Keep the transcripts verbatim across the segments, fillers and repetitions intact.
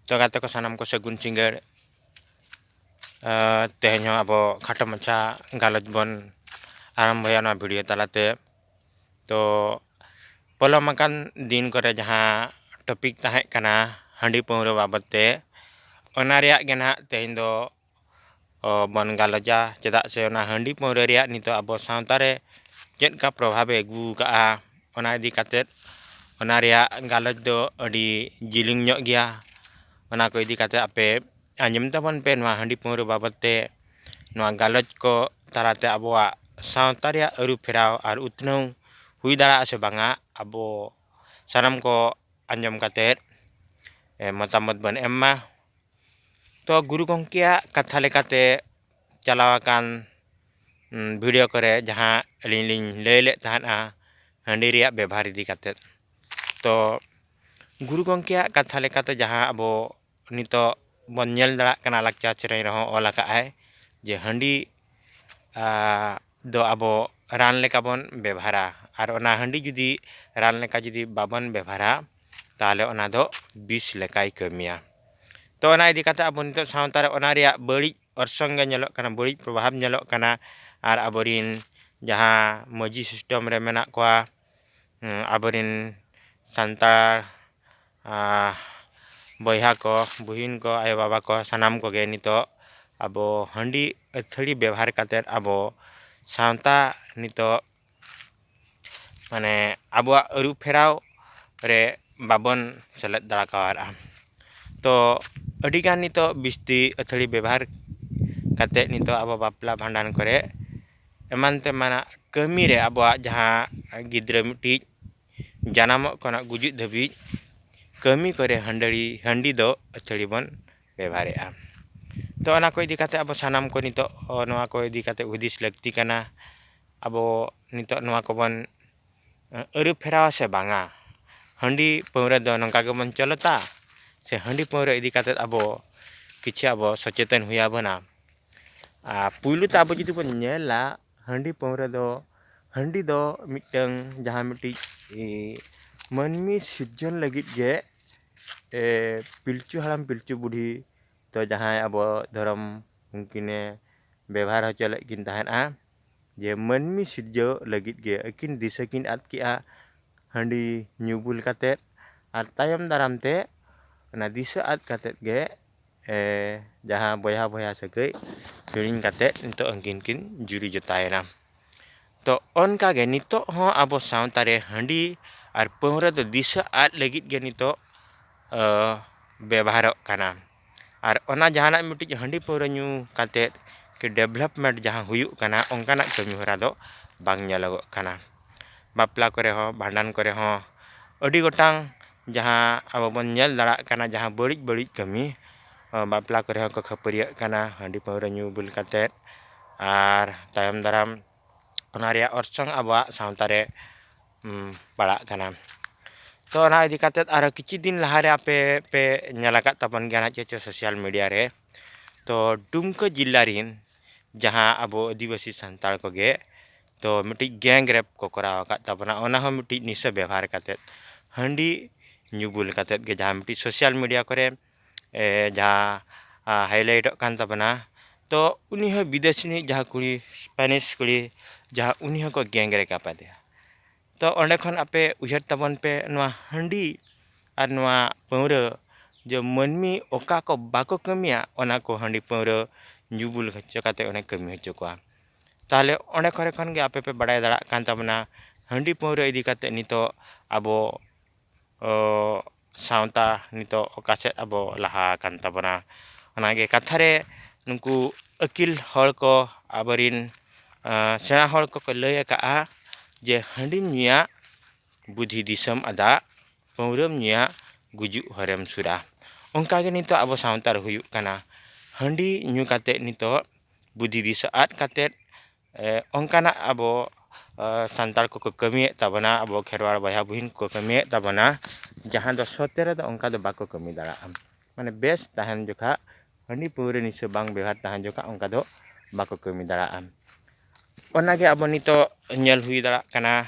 ᱛᱚ ᱜᱟᱛᱮ ᱠᱚ ᱥᱟᱱᱟᱢ ᱠᱚ ᱥᱟᱹᱜᱩᱱ ᱥᱤᱸᱜᱟᱹᱲ᱾ ᱟᱨ ᱛᱮᱦᱮᱧ ᱦᱚᱸ ᱟᱵᱚ ᱠᱷᱟᱴᱚ ᱢᱟᱪᱷᱟ ᱜᱟᱞᱚᱪ ᱵᱚᱱ ᱟᱨᱟᱢᱵᱷᱚᱭᱟ ᱱᱚᱣᱟ ᱵᱷᱤᱰᱤᱭᱳ ᱛᱟᱞᱟᱛᱮ᱾ ᱛᱚ ᱯᱚᱞᱚᱢ ᱟᱠᱟᱱ ᱫᱤᱱ ᱠᱚᱨᱮ ᱡᱟᱦᱟᱸ ᱴᱚᱯᱤᱠ ᱛᱟᱦᱮᱸ ᱠᱟᱱᱟ ᱦᱟᱺᱰᱤ ᱯᱟᱹᱣᱨᱟᱹ ᱵᱟᱵᱚᱫ ᱛᱮ, ᱚᱱᱟ ᱨᱮᱭᱟᱜ ᱜᱮ ᱱᱟᱦᱟᱜ ᱛᱮᱦᱮᱧ ᱫᱚ ᱚ, ᱵᱚᱱ ᱜᱟᱞᱚᱪᱟ, ᱪᱮᱫᱟᱜ ᱥᱮ ᱚᱱᱟ ᱦᱟᱺᱰᱤ ᱯᱟᱹᱣᱨᱟᱹ ᱨᱮᱭᱟᱜ ᱱᱤᱛᱚᱜ ᱟᱵᱚ ᱥᱟᱶᱛᱟ ᱨᱮ ᱪᱮᱫ ᱞᱮᱠᱟ ᱯᱨᱚᱵᱷᱟᱵᱽ ᱮ ᱟᱹᱜᱩ ᱟᱠᱟᱫᱼᱟ, ᱚᱱᱟ ᱤᱫᱤ ᱠᱟᱛᱮᱫ ᱚᱱᱟ ᱨᱮᱭᱟᱜ ᱜᱟᱞᱚᱪ ᱫᱚ ᱟᱹᱰᱤ ᱡᱤᱞᱤᱧ ᱧᱚᱜ ᱜᱮᱭᱟ᱾ ᱚᱱᱟ ᱠᱚ ᱤᱫᱤ ᱠᱟᱛᱮᱫ ᱟᱯᱮ ᱟᱸᱡᱚᱢ ᱛᱟᱵᱚᱱ ᱯᱮ ᱱᱚᱣᱟ ᱦᱟᱺᱰᱤ ᱯᱟᱹᱣᱨᱟᱹ ᱵᱟᱵᱚᱫ ᱛᱮ᱾ ᱱᱚᱣᱟ ᱜᱟᱞᱚᱪ ᱠᱚ ᱛᱟᱞᱟᱛᱮ ᱟᱵᱚᱣᱟᱜ ᱥᱟᱶᱛᱟ ᱨᱮᱭᱟᱜ ᱟᱹᱨᱩ ᱯᱷᱮᱨᱟᱣ ᱟᱨ ᱩᱛᱱᱟᱹᱣ ᱦᱩᱭ ᱫᱟᱲᱮᱭᱟᱜᱼᱟ ᱥᱮ ᱵᱟᱝᱟ, ᱟᱵᱚ ᱥᱟᱱᱟᱢ ᱠᱚ ᱟᱸᱡᱚᱢ ᱠᱟᱛᱮᱫ, ᱮ, ᱢᱚᱛᱟᱢᱚᱛ ᱵᱚᱱ ᱮᱢ ᱢᱟ᱾ ᱛᱚ ᱜᱩᱨᱩ ᱜᱚᱢᱠᱮᱭᱟᱜ ᱠᱟᱛᱷᱟ ᱞᱮᱠᱟᱛᱮ ᱪᱟᱞᱟᱣ ᱟᱠᱟᱱ, ᱩᱢ, ᱵᱷᱤᱰᱤᱭᱳ ᱠᱚᱨᱮ ᱡᱟᱦᱟᱸ ᱟᱹᱞᱤᱧ ᱞᱤᱧ ᱞᱟᱹᱭ ᱞᱮᱫ ᱛᱟᱦᱮᱸᱫᱼᱟ ᱦᱟᱺᱰᱤ ᱨᱮᱭᱟᱜ ᱵᱮᱵᱷᱟᱨ ᱤᱫᱤ ᱠᱟᱛᱮᱫ᱾ ᱛᱚ ᱜᱩᱨᱩ ᱜᱚᱢᱠᱮᱭᱟᱜ ᱠᱟᱛᱷᱟ ᱞᱮᱠᱟᱛᱮ ᱡᱟᱦᱟᱸ ᱟᱵᱚ ᱱᱤᱛᱚᱜ ᱵᱚᱱ ᱧᱮᱞ ᱫᱟᱲᱮᱭᱟᱜ ᱠᱟᱱᱟ, ᱞᱟᱠᱪᱟᱨ ᱥᱮᱨᱮᱧ ᱨᱮᱦᱚᱸ ᱚᱞ ᱟᱠᱟᱫ ᱟᱭ ᱡᱮ ᱦᱟᱺᱰᱤ, ᱟ, ᱫᱚ ᱟᱵᱚ ᱨᱟᱱ ᱞᱮᱠᱟ ᱵᱚᱱ ᱵᱮᱵᱷᱟᱨᱟ, ᱟᱨ ᱚᱱᱟ ᱦᱟᱺᱰᱤ ᱡᱩᱫᱤ ᱨᱟᱱ ᱞᱮᱠᱟ ᱡᱩᱫᱤ ᱵᱟᱵᱚᱱ ᱵᱮᱵᱷᱟᱨᱟ, ᱛᱟᱦᱚᱞᱮ ᱚᱱᱟ ᱫᱚ ᱵᱤᱥ ᱞᱮᱠᱟᱭ ᱠᱟᱹᱢᱤᱭᱟ᱾ ᱛᱚ ᱚᱱᱟ ᱤᱫᱤ ᱠᱟᱛᱮ ᱟᱵᱚ ᱱᱤᱛᱚᱜ ᱥᱟᱶᱛᱟ ᱨᱮ ᱚᱱᱟ ᱨᱮᱭᱟᱜ ᱵᱟᱹᱲᱤᱡ ᱚᱨᱥᱚᱝ ᱜᱮ ᱧᱮᱞᱚᱜ ᱠᱟᱱᱟ, ᱵᱟᱹᱲᱤᱡ ᱯᱨᱚᱵᱷᱟᱵᱽ ᱧᱮᱞᱚᱜ ᱠᱟᱱᱟ᱾ ᱟᱨ ᱟᱵᱚᱨᱤᱱ ᱡᱟᱦᱟᱸ ᱢᱟᱹᱡᱷᱤ ᱥᱤᱥᱴᱮᱢ ᱨᱮ ᱢᱮᱱᱟᱜ ᱠᱚᱣᱟ, ᱩᱸ, ᱟᱵᱚᱨᱤᱱ ᱥᱟᱱᱛᱟᱲ, ᱟ, ᱵᱚᱭᱦᱟ ᱠᱚ, ᱵᱩᱦᱤᱱ ᱠᱚ, ᱟᱭᱳᱼᱵᱟᱵᱟ ᱠᱚ, ᱥᱟᱱᱟᱢ ᱠᱚᱜᱮ ᱱᱤᱛᱚᱜ ᱟᱵᱚ ᱦᱟᱺᱰᱤ ᱟᱹᱛᱷᱟᱹᱲᱤ ᱵᱮᱵᱷᱟᱨ ᱠᱟᱛᱮᱫ ᱟᱵᱚ ᱥᱟᱶᱛᱟ ᱱᱤᱛᱚᱜ ᱢᱟᱱᱮ ᱟᱵᱚᱣᱟᱜ ᱟᱹᱨᱩ ᱯᱷᱮᱨᱟᱣ ᱨᱮ ᱵᱟᱵᱚᱱ ᱥᱮᱞᱮᱫ ᱫᱟᱲᱮ ᱠᱟᱣᱫᱟ᱾ ᱛᱚ ᱟᱹᱰᱤᱜᱟᱱ ᱱᱤᱛᱚᱜ ᱵᱤᱥᱛᱤ ᱟᱹᱛᱷᱟᱹᱲᱤ ᱵᱮᱵᱷᱟᱨ ᱠᱟᱛᱮᱫ ᱱᱤᱛᱚᱜ ᱟᱵᱚ ᱵᱟᱯᱞᱟ ᱵᱷᱟᱸᱰᱟᱱ ᱠᱚᱨᱮ ᱮᱢᱟᱱ ᱛᱮᱢᱟᱱᱟᱜ ᱠᱟᱹᱢᱤ ᱨᱮ ᱟᱵᱚᱣᱟᱜ ᱡᱟᱦᱟᱸ ᱜᱤᱫᱽᱨᱟᱹ ᱢᱤᱫᱴᱤᱡ ᱡᱟᱱᱟᱢᱚᱜ ᱠᱷᱚᱱᱟᱜ ᱜᱩᱡᱩᱜ ᱫᱷᱟᱹᱵᱤᱡ ᱠᱟᱹᱢᱤ ᱠᱚᱨᱮ ᱦᱟᱺᱰᱤ, ᱦᱟᱺᱰᱤ ᱫᱚ ᱟᱹᱛᱷᱟᱹᱲᱤ ᱵᱚᱱ ᱵᱮᱵᱷᱟᱨᱮᱜᱼᱟ᱾ ᱛᱚ ᱚᱱᱟ ᱠᱚ ᱤᱫᱤ ᱠᱟᱛᱮ ᱟᱵᱚ ᱥᱟᱱᱟᱢ ᱠᱚ ᱱᱤᱛᱚᱜ ᱱᱚᱣᱟ ᱠᱚ ᱤᱫᱤ ᱠᱟᱛᱮ ᱦᱩᱫᱤᱥ ᱞᱟᱹᱠᱛᱤ ᱠᱟᱱᱟ᱾ ᱟᱵᱚ ᱱᱤᱛᱚᱜ ᱱᱚᱣᱟ ᱠᱚᱵᱚᱱ ᱟᱹᱨᱩ ᱯᱷᱮᱨᱟᱣᱟ ᱥᱮ ᱵᱟᱝᱟ? ᱦᱟᱺᱰᱤ ᱯᱟᱹᱣᱨᱟᱹ ᱫᱚ ᱱᱚᱝᱠᱟ ᱜᱮᱵᱚᱱ ᱪᱚᱞᱚᱛᱟ, ᱥᱮ ᱦᱟᱺᱰᱤ ᱯᱟᱹᱣᱨᱟᱹ ᱤᱫᱤ ᱠᱟᱛᱮᱫ ᱟᱵᱚ ᱠᱤᱪᱷᱩ ᱟᱵᱚ ᱥᱚᱪᱮᱛᱚᱱ ᱦᱩᱭ ᱟᱵᱚᱱᱟ? ᱟᱨ ᱯᱩᱭᱞᱩ ᱛᱮ ᱟᱵᱚ ᱡᱩᱫᱤ ᱵᱚᱱ ᱧᱮᱞᱟ, ᱦᱟᱺᱰᱤ ᱯᱟᱹᱣᱨᱟᱹ ᱫᱚ, ᱦᱟᱺᱰᱤ ᱫᱚ ᱢᱤᱫᱴᱟᱝ ᱡᱟᱦᱟᱸ ᱢᱤᱫᱴᱤᱡ, ᱮ, ᱢᱟᱹᱱᱢᱤ ᱥᱤᱨᱡᱚᱱ ᱞᱟᱹᱜᱤᱫ ᱜᱮ ᱮ, ᱯᱤᱞᱪᱩ ᱦᱟᱲᱟᱢ ᱯᱤᱞᱪᱩ ᱵᱩᱰᱷᱤ ᱫᱚ ᱡᱟᱦᱟᱸᱭ ᱟᱵᱚ ᱫᱷᱚᱨᱚᱢ ᱩᱱᱠᱤᱱᱮ ᱵᱮᱵᱷᱟᱨ ᱦᱚᱪᱚ ᱞᱮᱫ ᱠᱤᱱ ᱛᱟᱦᱮᱸᱫᱼᱟ, ᱡᱮ ᱢᱟᱹᱱᱢᱤ ᱥᱤᱨᱡᱟᱹᱣ ᱞᱟᱹᱜᱤᱫ ᱜᱮ ᱟᱹᱠᱤᱱ ᱫᱤᱥᱟᱹ ᱠᱤᱱ ᱟᱫ ᱠᱮᱜᱼᱟ ᱦᱟᱺᱰᱤ ᱧᱩ ᱵᱩᱞ ᱠᱟᱛᱮᱫ᱾ ᱟᱨ ᱛᱟᱭᱚᱢ ᱫᱟᱨᱟᱢ ᱛᱮ ᱚᱱᱟ ᱫᱤᱥᱟᱹ ᱟᱫ ᱠᱟᱛᱮᱫ ᱜᱮ, ᱮ, ᱡᱟᱦᱟᱸ ᱵᱚᱭᱦᱟ ᱵᱚᱭᱦᱟ ᱥᱟᱹᱜᱟᱹᱭ ᱦᱤᱲᱤᱧ ᱠᱟᱛᱮᱫ ᱱᱤᱛᱚᱜ ᱩᱱᱠᱤᱱ ᱠᱤᱱ ᱡᱩᱨᱤ ᱡᱚᱛᱟᱭᱮᱱᱟ᱾ ᱛᱚ ᱚᱱᱠᱟ ᱜᱮ ᱱᱤᱛᱚᱜ ᱦᱚᱸ ᱟᱵᱚ ᱥᱟᱶᱛᱟ ᱨᱮ ᱦᱟᱺᱰᱤ ᱟᱨ ᱯᱟᱹᱣᱨᱟᱹ ᱫᱚ ᱫᱤᱥᱟᱹ ᱟᱫ ᱞᱟᱹᱜᱤᱫ ᱜᱮ ᱱᱤᱛᱚᱜ, ᱮ, ᱵᱮᱵᱷᱟᱨᱚᱜ ᱠᱟᱱᱟ᱾ ᱟᱨ ᱚᱱᱟ ᱡᱟᱦᱟᱱᱟᱜ ᱢᱤᱫᱴᱤᱡ ᱦᱟᱺᱰᱤ ᱯᱟᱹᱣᱨᱟᱹ ᱧᱩ ᱠᱟᱛᱮᱫ ᱠᱤ development ᱡᱟᱦᱟᱸ ᱦᱩᱭᱩᱜ ᱠᱟᱱᱟ, ᱚᱱᱠᱟᱱᱟᱜ ᱠᱟᱹᱢᱤ ᱦᱚᱨᱟ ᱫᱚ ᱵᱟᱝ ᱧᱮᱞᱚᱜᱚᱜ ᱠᱟᱱᱟ᱾ ᱵᱟᱯᱞᱟ ᱠᱚᱨᱮ ᱦᱚᱸ, ᱵᱷᱟᱸᱰᱟᱱ ᱠᱚᱨᱮ ᱦᱚᱸ ᱟᱹᱰᱤ ᱜᱚᱴᱟᱝ ᱡᱟᱦᱟᱸ ᱟᱵᱚ ᱵᱚᱱ ᱧᱮᱞ ᱫᱟᱲᱮᱭᱟᱜ ᱠᱟᱱᱟ, ᱡᱟᱦᱟᱸ ᱵᱟᱹᱲᱤᱡ ᱵᱟᱹᱲᱤᱡ ᱠᱟᱹᱢᱤ, ᱮ, ᱵᱟᱯᱞᱟ ᱠᱚᱨᱮ ᱦᱚᱸ ᱠᱚ ᱠᱷᱟᱹᱯᱟᱹᱨᱤᱭᱟᱹᱜ ᱠᱟᱱᱟ, ᱦᱟᱺᱰᱤ ᱯᱟᱹᱣᱨᱟᱹ ᱧᱩ ᱵᱩᱞ ᱠᱟᱛᱮᱫ᱾ ᱟᱨ ᱛᱟᱭᱚᱢ ᱫᱟᱨᱟᱢ ᱚᱱᱟ ᱨᱮᱭᱟᱜ ᱚᱨᱥᱚᱝ ᱟᱵᱚᱣᱟᱜ ᱥᱟᱶᱛᱟ ᱨᱮ, ᱩᱢ, ᱯᱟᱲᱟᱜ ᱠᱟᱱᱟ᱾ ᱛᱚ ᱚᱱᱟ ᱤᱫᱤ ᱠᱟᱛᱮᱫ ᱟᱨᱚ ᱠᱤᱪᱷᱩ ᱫᱤᱱ ᱞᱟᱦᱟ ᱨᱮ ᱟᱯᱮ ᱯᱮ ᱧᱮᱞ ᱟᱠᱟᱫ ᱛᱟᱵᱚᱱ ᱜᱮᱭᱟ ᱱᱟᱦᱟᱜ ᱪᱮᱫ ᱪᱚ social media ᱨᱮ᱾ ᱛᱚ ᱰᱩᱢᱠᱟᱹ ᱡᱤᱞᱟ ᱨᱮᱱ ᱡᱟᱦᱟᱸ ᱟᱵᱚ ᱟᱹᱫᱤᱵᱟᱹᱥᱤ ᱥᱟᱱᱛᱟᱲ ᱠᱚᱜᱮ, ᱛᱚ ᱢᱤᱫᱴᱤᱡ gang rape ᱠᱚ ᱠᱚᱨᱟᱣ ᱟᱠᱟᱫ ᱛᱟᱵᱚᱱᱟ, ᱚᱱᱟ ᱦᱚᱸ ᱢᱤᱫᱴᱤᱡ ᱱᱤᱥᱟᱹ ᱵᱮᱵᱷᱟᱨ ᱠᱟᱛᱮᱫ, ᱦᱟᱺᱰᱤ ᱧᱩ ᱵᱩᱞ ᱠᱟᱛᱮᱫ ᱜᱮ, ᱡᱟᱦᱟᱸ ᱢᱤᱫᱴᱤᱡ social media ᱠᱚᱨᱮ, ᱮ, ᱡᱟᱦᱟᱸ, ᱟ, highlightᱚᱜ ᱠᱟᱱ ᱛᱟᱵᱚᱱᱟ᱾ ᱛᱚ ᱩᱱᱤ ᱦᱚᱸ ᱵᱤᱫᱮᱥ ᱨᱤᱱᱤᱡ ᱡᱟᱦᱟᱸ ᱠᱩᱲᱤ, Spanish ᱠᱩᱲᱤ, ᱡᱟᱦᱟᱸ ᱩᱱᱤ ᱦᱚᱸᱠᱚ gang rape ᱟᱠᱟᱫᱮᱭᱟ᱾ ᱛᱚ ᱚᱸᱰᱮ ᱠᱷᱚᱱ ᱟᱯᱮ ᱩᱭᱦᱟᱹᱨ ᱛᱟᱵᱚᱱ ᱯᱮ, ᱱᱚᱣᱟ ᱦᱟᱺᱰᱤ ᱟᱨ ᱱᱚᱣᱟ ᱯᱟᱹᱣᱨᱟᱹ, ᱡᱮ ᱢᱟᱹᱱᱢᱤ ᱚᱠᱟ ᱠᱚ ᱵᱟᱠᱚ ᱠᱟᱹᱢᱤᱭᱟ, ᱚᱱᱟ ᱠᱚ ᱦᱟᱺᱰᱤ ᱯᱟᱹᱣᱨᱟᱹ ᱧᱩ ᱵᱩᱞ ᱦᱚᱪᱚ ᱠᱟᱛᱮ ᱚᱱᱮ ᱠᱟᱹᱢᱤ ᱦᱚᱪᱚ ᱠᱚᱣᱟ᱾ ᱛᱟᱦᱚᱞᱮ ᱚᱸᱰᱮ ᱠᱚᱨᱮ ᱠᱷᱚᱱ ᱜᱮ ᱟᱯᱮ ᱯᱮ ᱵᱟᱲᱟᱭ ᱫᱟᱲᱮᱭᱟᱜ ᱠᱟᱱ ᱛᱟᱵᱚᱱᱟ, ᱦᱟᱺᱰᱤ ᱯᱟᱹᱣᱨᱟᱹ ᱤᱫᱤ ᱠᱟᱛᱮ ᱱᱤᱛᱚᱜ ᱟᱵᱚ, ᱚ, ᱥᱟᱶᱛᱟ ᱱᱤᱛᱚᱜ ᱚᱠᱟ ᱥᱮᱫ ᱟᱵᱚ ᱞᱟᱦᱟ ᱟᱠᱟᱱ ᱛᱟᱵᱚᱱᱟ᱾ ᱚᱱᱟᱜᱮ ᱠᱟᱛᱷᱟ ᱨᱮ ᱱᱩᱠᱩ ᱟᱹᱠᱤᱞ ᱦᱚᱲ ᱠᱚ, ᱟᱵᱚᱨᱤᱱ, ᱟ, ᱥᱮᱬᱟ ᱦᱚᱲ ᱠᱚᱠᱚ ᱞᱟᱹᱭ ᱟᱠᱟᱫᱼᱟ ᱡᱮ ᱦᱟᱺᱰᱤᱢ ᱧᱩᱭᱟ ᱵᱩᱫᱷᱤ ᱫᱤᱥᱟᱹᱢ ᱟᱫᱟ, ᱯᱟᱹᱣᱨᱟᱹᱢ ᱧᱩᱭᱟ ᱜᱩᱡᱩᱜ ᱦᱚᱨᱮᱢ ᱥᱩᱨᱟ᱾ ᱚᱱᱠᱟᱜᱮ ᱱᱤᱛᱚᱜ ᱟᱵᱚ ᱥᱟᱶᱛᱟ ᱨᱮ ᱦᱩᱭᱩᱜ ᱠᱟᱱᱟ᱾ ᱦᱟᱺᱰᱤ ᱧᱩ ᱠᱟᱛᱮᱫ ᱱᱤᱛᱚᱜ ᱵᱩᱫᱷᱤ ᱫᱤᱥᱟᱹ ᱟᱫ ᱠᱟᱛᱮᱫ, ᱮ, ᱚᱱᱠᱟᱱᱟᱜ ᱟᱵᱚ, ᱮ, ᱥᱟᱱᱛᱟᱲ ᱠᱚᱠᱚ ᱠᱟᱹᱢᱤᱭᱮᱫ ᱛᱟᱵᱚᱱᱟ, ᱟᱵᱚ ᱠᱷᱮᱨᱣᱟᱲ ᱵᱚᱭᱦᱟ ᱵᱩᱦᱤᱱ ᱠᱚᱠᱚ ᱠᱟᱹᱢᱤᱭᱮᱫ ᱛᱟᱵᱚᱱᱟ, ᱡᱟᱦᱟᱸ ᱫᱚ ᱥᱚᱛᱮ ᱨᱮᱫᱚ ᱚᱱᱠᱟ ᱫᱚ ᱵᱟᱠᱚ ᱠᱟᱹᱢᱤ ᱫᱟᱲᱮᱭᱟᱜᱼᱟ᱾ ᱢᱟᱱᱮ ᱵᱮᱥ ᱛᱟᱦᱮᱱ ᱡᱚᱠᱷᱟ ᱦᱟᱺᱰᱤ ᱯᱟᱹᱣᱨᱟᱹ ᱱᱤᱥᱟᱹ ᱵᱟᱝ ᱵᱮᱣᱦᱟᱨ ᱛᱟᱦᱮᱱ ᱡᱚᱠᱷᱟ ᱚᱱᱠᱟ ᱫᱚ ᱵᱟᱠᱚ ᱠᱟᱹᱢᱤ ᱫᱟᱲᱮᱭᱟᱜᱼᱟ᱾ ᱚᱱᱟᱜᱮ ᱟᱵᱚ ᱱᱤᱛᱚᱜ ᱧᱮᱞ ᱦᱩᱭ ᱫᱟᱲᱮᱭᱟᱜ ᱠᱟᱱᱟ,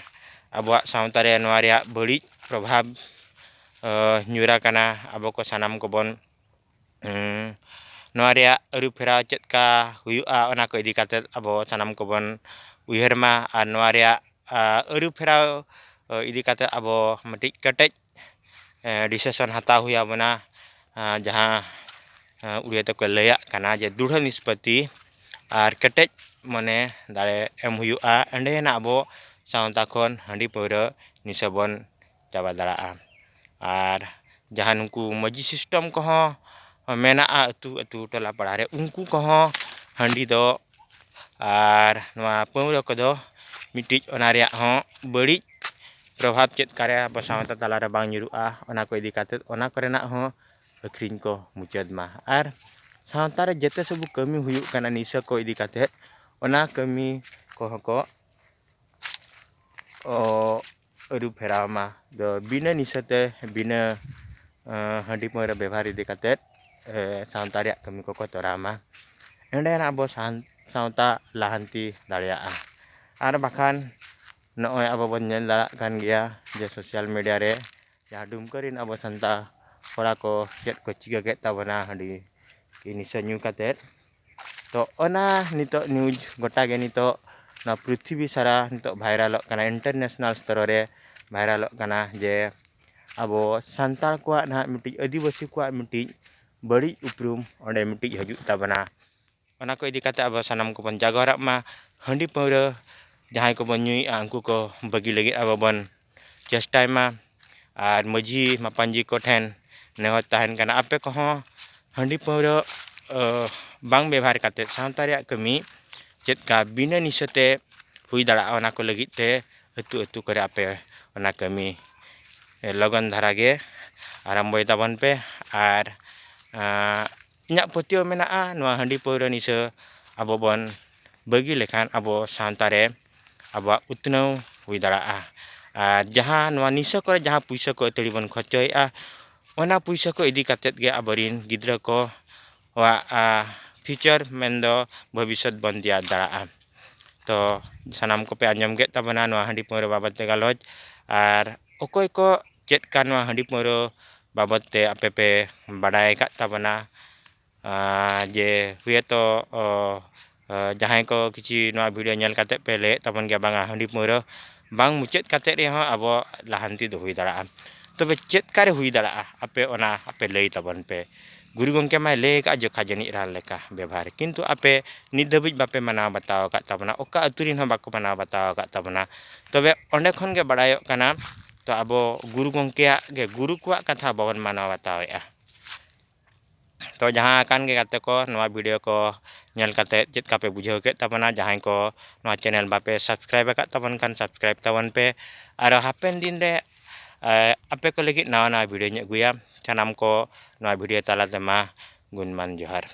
ᱟᱵᱚᱣᱟᱜ ᱥᱟᱶᱛᱟ ᱨᱮ ᱱᱚᱣᱟ ᱨᱮᱭᱟᱜ ᱵᱟᱹᱲᱤᱡ ᱯᱨᱚᱵᱷᱟᱵᱽ, ᱧᱩᱨ ᱟᱠᱟᱱᱟ᱾ ᱟᱵᱚ ᱠᱚ ᱥᱟᱱᱟᱢ ᱠᱚᱵᱚᱱ ᱱᱚᱣᱟ ᱨᱮᱭᱟᱜ ᱟᱹᱨᱩ ᱯᱷᱮᱨᱟᱣ ᱪᱮᱫ ᱠᱟ ᱦᱩᱭᱩᱜᱼᱟ, ᱚᱱᱟ ᱠᱚ ᱤᱫᱤ ᱠᱟᱛᱮᱫ ᱟᱵᱚ ᱥᱟᱱᱟᱢ ᱠᱚᱵᱚᱱ ᱩᱭᱦᱟᱹᱨ ᱢᱟ᱾ ᱟᱨ ᱱᱚᱣᱟ ᱨᱮᱭᱟᱜ ᱟᱹᱨᱩ ᱯᱷᱮᱨᱟᱣ ᱤᱫᱤ ᱠᱟᱛᱮᱫ ᱟᱵᱚ ᱢᱤᱫᱴᱤᱡ ᱠᱮᱴᱮᱡ decision ᱦᱟᱛᱟᱣ ᱦᱩᱭ ᱟᱵᱚᱱᱟ᱾ ᱡᱟᱦᱟᱸ ᱩᱲᱤᱭᱟ ᱛᱮᱠᱚ ᱞᱟᱹᱭᱟᱜ ᱠᱟᱱᱟ ᱡᱮ ᱫᱩᱲᱦᱟᱹ ᱱᱤᱥᱯᱟᱹᱛᱤ ᱟᱨ ᱠᱮᱴᱮᱡ ᱢᱚᱱᱮ ᱫᱟᱲᱮ ᱮᱢ ᱦᱩᱭᱩᱜᱼᱟ᱾ ᱮᱸᱰᱮᱱᱟᱜ ᱟᱵᱚ ᱥᱟᱶᱛᱟ ᱠᱷᱚᱱ ᱦᱟᱺᱰᱤ ᱯᱟᱹᱣᱨᱟᱹ ᱱᱤᱥᱟᱹ ᱵᱚᱱ ᱪᱟᱵᱟ ᱫᱟᱲᱮᱭᱟᱜᱼᱟ᱾ ᱟᱨ ᱡᱟᱦᱟᱸ ᱱᱩᱠᱩ ᱢᱟᱹᱡᱷᱤ system ᱠᱚᱦᱚᱸ ᱢᱮᱱᱟᱜᱼᱟ ᱟᱹᱛᱩ ᱟᱹᱛᱩ ᱴᱚᱞᱟ ᱯᱟᱲᱟ ᱨᱮ, ᱩᱱᱠᱩ ᱠᱚᱦᱚᱸ ᱦᱟᱺᱰᱤ ᱫᱚ ᱟᱨ ᱱᱚᱣᱟ ᱯᱟᱹᱣᱨᱟᱹ ᱠᱚᱫᱚ ᱢᱤᱫᱴᱤᱡ ᱚᱱᱟ ᱨᱮᱭᱟᱜ ᱦᱚᱸ ᱵᱟᱹᱲᱤᱡ ᱯᱨᱚᱵᱷᱟᱵᱽ ᱪᱮᱫ ᱠᱟᱨᱮ ᱟᱵᱚ ᱥᱟᱶᱛᱟ ᱛᱟᱞᱟᱨᱮ ᱵᱟᱝ ᱧᱩᱨᱩᱜᱼᱟ, ᱚᱱᱟ ᱠᱚ ᱤᱫᱤ ᱠᱟᱛᱮᱫ ᱚᱱᱟ ᱠᱚᱨᱮᱱᱟᱜ ᱦᱚᱸ ᱟᱹᱠᱷᱨᱤᱧ ᱠᱚ ᱢᱩᱪᱟᱹᱫ ᱢᱟ᱾ ᱟᱨ ᱥᱟᱶᱛᱟ ᱨᱮ ᱡᱮᱛᱮ ᱥᱚᱵᱩ ᱠᱟᱹᱢᱤ ᱦᱩᱭᱩᱜ ᱠᱟᱱᱟ ᱱᱤᱥᱟᱹ ᱠᱚ ᱤᱫᱤ ᱠᱟᱛᱮᱫ, ᱚᱱᱟ ᱠᱟᱹᱢᱤ ᱠᱚᱦᱚᱸ ᱠᱚ ᱚ, ᱟᱹᱨᱩ ᱯᱷᱮᱨᱟᱣ ᱢᱟ᱾ ᱫᱚ ᱵᱤᱱᱟᱹ ᱱᱤᱥᱟᱹᱛᱮ, ᱵᱤᱱᱟᱹ ᱦᱟᱺᱰᱤ ᱯᱟᱹᱣᱨᱟᱹ ᱵᱮᱵᱷᱟᱨ ᱤᱫᱤ ᱠᱟᱛᱮᱫ ᱥᱟᱶᱛᱟ ᱨᱮᱭᱟᱜ ᱠᱟᱹᱢᱤ ᱠᱚᱠᱚ ᱛᱚᱨᱟᱣ ᱢᱟ᱾ ᱮᱸᱰᱮᱱᱟᱜ ᱟᱵᱚ ᱥᱟᱶᱛᱟ ᱞᱟᱦᱟᱱᱛᱤ ᱫᱟᱲᱮᱭᱟᱜᱼᱟ᱾ ᱟᱨ ᱵᱟᱠᱷᱟᱱ ᱱᱚᱜᱼᱚᱭ ᱟᱵᱚ ᱵᱚᱱ ᱧᱮᱞ ᱫᱟᱲᱮᱭᱟᱜ ᱠᱟᱱ ᱜᱮᱭᱟ ᱡᱮ social media ᱨᱮ ᱡᱟᱦᱟᱸ ᱰᱩᱢᱠᱟᱹ ᱨᱮᱱ ᱟᱵᱚ ᱥᱟᱱᱛᱟᱲ ᱠᱚᱲᱟ ᱠᱚ ᱪᱮᱫ ᱠᱚ ᱪᱤᱠᱟᱹ ᱠᱮᱫ ᱛᱟᱵᱚᱱᱟ ᱦᱟᱺᱰᱤ ᱠᱤ ᱱᱤᱥᱟᱹ ᱧᱩ ᱠᱟᱛᱮᱫ᱾ ᱛᱚ ᱚᱱᱟ ᱱᱤᱛᱚᱜ news ᱜᱚᱴᱟ ᱜᱮ ᱱᱤᱛᱚᱜ ᱱᱚᱣᱟ ᱯᱨᱤᱛᱷᱤᱵᱤ ᱥᱟᱨᱟ ᱱᱤᱛᱚᱜ ᱵᱷᱟᱭᱨᱟᱞᱚᱜ ᱠᱟᱱᱟ, international ᱥᱛᱚᱨᱚ ᱨᱮ ᱵᱷᱟᱭᱨᱟᱞᱚᱜ ᱠᱟᱱᱟ ᱡᱮ ᱟᱵᱚ ᱥᱟᱱᱛᱟᱲ ᱠᱚᱣᱟᱜ ᱱᱟᱦᱟᱜ ᱢᱤᱫᱴᱤᱡ ᱟᱹᱫᱤᱵᱟᱹᱥᱤ ᱠᱚᱣᱟᱜ ᱢᱤᱫᱴᱤᱡ ᱵᱟᱹᱲᱤᱡ ᱩᱯᱨᱩᱢ ᱚᱸᱰᱮ ᱢᱤᱫᱴᱤᱡ ᱦᱤᱡᱩᱜ ᱛᱟᱵᱚᱱᱟ᱾ ᱚᱱᱟ ᱠᱚ ᱤᱫᱤ ᱠᱟᱛᱮ ᱟᱵᱚ ᱥᱟᱱᱟᱢ ᱠᱚᱵᱚᱱ ᱡᱟᱜᱚᱨᱟᱜ ᱢᱟ᱾ ᱦᱟᱺᱰᱤ ᱯᱟᱹᱣᱨᱟᱹ ᱡᱟᱦᱟᱸᱭ ᱠᱚᱵᱚᱱ ᱧᱩᱭᱮᱫᱼᱟ ᱩᱱᱠᱩ ᱠᱚ ᱵᱟᱹᱜᱤ ᱞᱟᱹᱜᱤᱫ ᱟᱵᱚ ᱵᱚᱱ ᱪᱮᱥᱴᱟᱭ ᱢᱟ᱾ ᱟᱨ ᱢᱟᱹᱡᱷᱤ ᱢᱟᱯᱟᱧᱡᱤ ᱠᱚᱴᱷᱮᱱ ᱱᱮᱦᱚᱨ ᱛᱟᱦᱮᱱ ᱠᱟᱱᱟ, ᱟᱯᱮ ᱠᱚᱦᱚᱸ ᱦᱟᱺᱰᱤ ᱯᱟᱹᱣᱨᱟᱹ ᱵᱟᱝ ᱵᱮᱵᱷᱟᱨ ᱠᱟᱛᱮᱫ ᱥᱟᱶᱛᱟ ᱨᱮᱭᱟᱜ ᱠᱟᱹᱢᱤ ᱪᱮᱫ ᱠᱟ ᱵᱤᱱᱟᱹ ᱱᱤᱥᱟᱹ ᱛᱮ ᱦᱩᱭ ᱫᱟᱲᱮᱭᱟᱜᱼᱟ, ᱚᱱᱟ ᱠᱚ ᱞᱟᱹᱜᱤᱫ ᱛᱮ ᱟᱹᱛᱩ ᱟᱹᱛᱩ ᱠᱚᱨᱮ ᱟᱯᱮ ᱚᱱᱟ ᱠᱟᱹᱢᱤ ᱞᱚᱜᱚᱱ ᱫᱷᱟᱨᱟ ᱜᱮ ᱟᱨᱟᱢᱵᱚᱭ ᱛᱟᱵᱚᱱ ᱯᱮ᱾ ᱟᱨ ᱤᱧᱟᱹᱜ ᱯᱟᱹᱛᱭᱟᱹᱣ ᱢᱮᱱᱟᱜᱼᱟ, ᱱᱚᱣᱟ ᱦᱟᱺᱰᱤ ᱯᱟᱹᱣᱨᱟᱹ ᱱᱤᱥᱟᱹ ᱟᱵᱚ ᱵᱚᱱ ᱵᱟᱹᱜᱤ ᱞᱮᱠᱷᱟᱱ ᱟᱵᱚ ᱥᱟᱶᱛᱟ ᱨᱮ ᱟᱵᱚᱣᱟᱜ ᱩᱛᱱᱟᱹᱣ ᱦᱩᱭ ᱫᱟᱲᱮᱭᱟᱜᱼᱟ᱾ ᱟᱨ ᱡᱟᱦᱟᱸ ᱱᱚᱣᱟ ᱱᱤᱥᱟᱹ ᱠᱚᱨᱮ ᱡᱟᱦᱟᱸ ᱯᱩᱭᱥᱟᱹ ᱠᱚ ᱟᱹᱛᱷᱟᱹᱲᱤ ᱵᱚᱱ ᱠᱷᱚᱨᱪᱚᱭᱮᱫᱼᱟ, ᱚᱱᱟ ᱯᱩᱭᱥᱟᱹ ᱠᱚ ᱤᱫᱤ ᱠᱟᱛᱮᱫ ᱜᱮ ᱟᱵᱚᱨᱮᱱ ᱜᱤᱫᱽᱨᱟᱹ ᱠᱚᱣᱟᱜ future ᱢᱮᱱᱫᱚ ᱵᱷᱚᱵᱤᱥᱥᱚᱛ ᱵᱚᱱ ᱛᱮᱭᱟᱨ ᱫᱟᱲᱮᱭᱟᱜᱼᱟ᱾ ᱛᱚ ᱥᱟᱱᱟᱢ ᱠᱚᱯᱮ ᱟᱸᱡᱚᱢ ᱠᱮᱫ ᱛᱟᱵᱚᱱᱟ ᱱᱚᱣᱟ ᱦᱟᱺᱰᱤ ᱯᱟᱹᱣᱨᱟᱹ ᱵᱟᱵᱚᱫ ᱛᱮ ᱜᱟᱞᱚᱪ᱾ ᱟᱨ ᱚᱠᱚᱭ ᱠᱚ ᱪᱮᱫ ᱠᱟᱱ ᱱᱚᱣᱟ ᱦᱟᱺᱰᱤ ᱯᱟᱹᱣᱨᱟᱹ ᱵᱟᱵᱚᱫ ᱛᱮ ᱟᱯᱮ ᱯᱮ ᱵᱟᱰᱟᱭ ᱟᱠᱟᱫ ᱛᱟᱵᱚᱱᱟ᱾ ᱟᱨ ᱡᱮ ᱦᱩᱭᱮᱛᱚ, ᱚ, ᱚ, ᱡᱟᱦᱟᱸᱭ ᱠᱚ ᱠᱤᱪᱷᱤ ᱱᱚᱣᱟ video ᱧᱮᱞ ᱠᱟᱛᱮ ᱯᱮ ᱞᱟᱹᱭᱮᱫ ᱛᱟᱵᱚᱱ ᱜᱮᱭᱟ, ᱵᱟᱝᱟ, ᱦᱟᱺᱰᱤ ᱯᱟᱹᱣᱨᱟᱹ ᱵᱟᱝ ᱢᱩᱪᱟᱹᱫ ᱠᱟᱛᱮ ᱨᱮᱦᱚᱸ ᱟᱵᱚ ᱞᱟᱦᱟᱱᱛᱤ ᱫᱚ ᱦᱩᱭ ᱫᱟᱲᱮᱭᱟᱜᱼᱟ᱾ ᱛᱚᱵᱮ ᱪᱮᱫ ᱠᱟᱨᱮ ᱦᱩᱭ ᱫᱟᱲᱮᱭᱟᱜᱼᱟ, ᱟᱯᱮ ᱚᱱᱟ ᱟᱯᱮ ᱞᱟᱹᱭ ᱛᱟᱵᱚᱱ ᱯᱮ᱾ ᱜᱩᱨᱩ ᱜᱚᱢᱠᱮ ᱢᱟᱭ ᱞᱟᱹᱭ ᱟᱠᱟᱫ ᱡᱚᱠᱷᱟ ᱡᱟᱹᱱᱤᱡ ᱨᱟᱱ ᱞᱮᱠᱟ ᱵᱮᱵᱷᱟᱨ, ᱠᱤᱱᱛᱩ ᱟᱯᱮ ᱱᱤᱛ ᱫᱷᱟᱹᱵᱤᱡ ᱵᱟᱯᱮ ᱢᱟᱱᱟᱣ ᱵᱟᱛᱟᱣ ᱟᱠᱟᱫ ᱛᱟᱵᱚᱱᱟ, ᱚᱠᱟ ᱟᱹᱛᱩ ᱨᱮᱱ ᱦᱚᱸ ᱵᱟᱠᱚ ᱢᱟᱱᱟᱣ ᱵᱟᱛᱟᱣ ᱟᱠᱟᱫ ᱛᱟᱵᱚᱱᱟ᱾ ᱛᱚᱵᱮ ᱚᱸᱰᱮ ᱠᱷᱚᱱ ᱜᱮ ᱵᱟᱲᱟᱭᱚᱜ ᱠᱟᱱᱟ, ᱛᱚ ᱟᱵᱚ ᱜᱩᱨᱩ ᱜᱚᱢᱠᱮᱭᱟᱜ ᱜᱮ, ᱜᱩᱨᱩ ᱠᱚᱣᱟᱜ ᱠᱟᱛᱷᱟ ᱵᱟᱵᱚᱱ ᱢᱟᱱᱟᱣ ᱵᱟᱛᱟᱣᱮᱫᱼᱟ᱾ ᱛᱚ ᱡᱟᱦᱟᱸ ᱠᱟᱱ ᱜᱮ ᱜᱟᱛᱮ ᱠᱚ, ᱱᱚᱣᱟ video ᱠᱚ ᱧᱮᱞ ᱠᱟᱛᱮ ᱪᱮᱫ ᱞᱮᱠᱟ ᱯᱮ ᱵᱩᱡᱷᱟᱹᱣ ᱠᱮᱫ ᱛᱟᱵᱚᱱᱟ? ᱡᱟᱦᱟᱸᱭ ᱠᱚ ᱱᱚᱣᱟ channel ᱵᱟᱯᱮ subscribe ᱟᱠᱟᱫ ᱛᱟᱵᱚᱱ ᱠᱷᱟᱱ subscribe ᱛᱟᱵᱚᱱ ᱯᱮ, ᱟᱨ ᱦᱟᱯᱮᱱ ᱫᱤᱱ ᱨᱮ, ᱮ, ᱟᱯᱮ ᱠᱚ ᱞᱟᱹᱜᱤᱫ ᱱᱟᱣᱟ ᱱᱟᱣᱟ videoᱧ ᱟᱹᱜᱩᱭᱟ᱾ ᱥᱟᱱᱟᱢ ᱠᱚ ᱱᱚᱣᱟ video ᱛᱟᱞᱟ ᱛᱮᱢᱟ ᱜᱩᱱᱢᱟᱱ ᱡᱚᱦᱟᱨ᱾